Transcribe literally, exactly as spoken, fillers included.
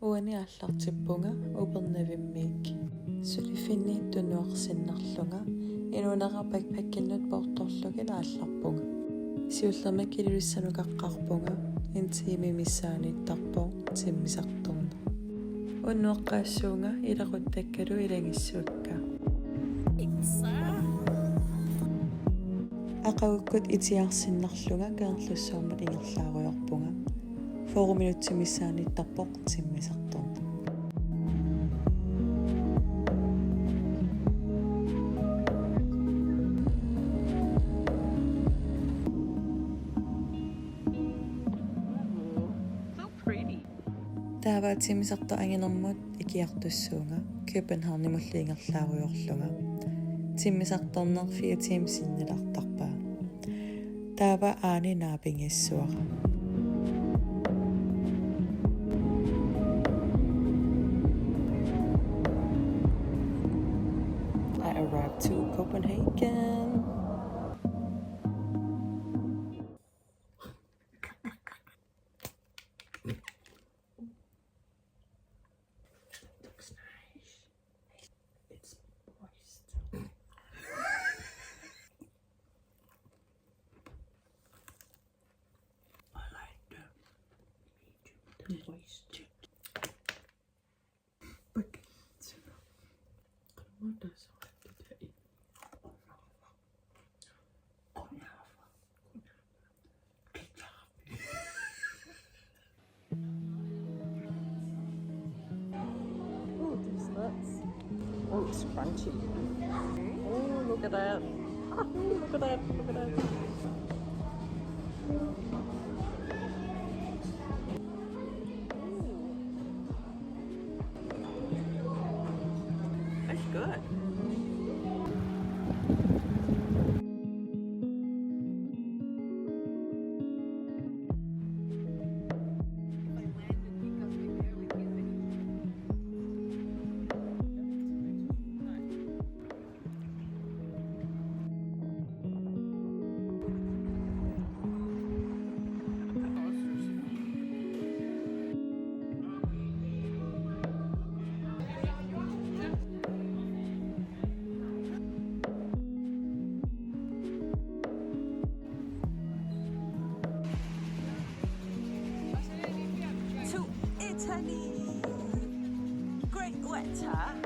Uani aallartippunga Upernavimmiik. Suliffinni tunuarsinnarlunga inuunera backpackinnut poortorlugit aallarpunga. Siullermik Ilulissanut qaqqaarpunga, en time missaaniittarpoq timmisartorneq. Unnuaqqaassuunga ilaquttakkalu ilagissuakka. Aqagukkut itiaarsinnarlunga Kangerlussuarmut ingerlaarujoorpunga. Fyrre minutsit missaaniittarpoq timmisartorneq. So pretty. Taava timmisartoq anginermut ikiartussuunga Københavnimullu ingerlaarujoorlunga. Timmisartorneq fire timer sinnilaartarpaa. Taava aani naapigissuara. I arrived to Copenhagen. Looks nice. It's moist. I like the, the moist. But what does it have to do? Ooh, these nuts. Oh, it's crunchy. Oh, look at that. Ooh, look at that. Look at that. Ooh. It's good. To Italy. Great weather.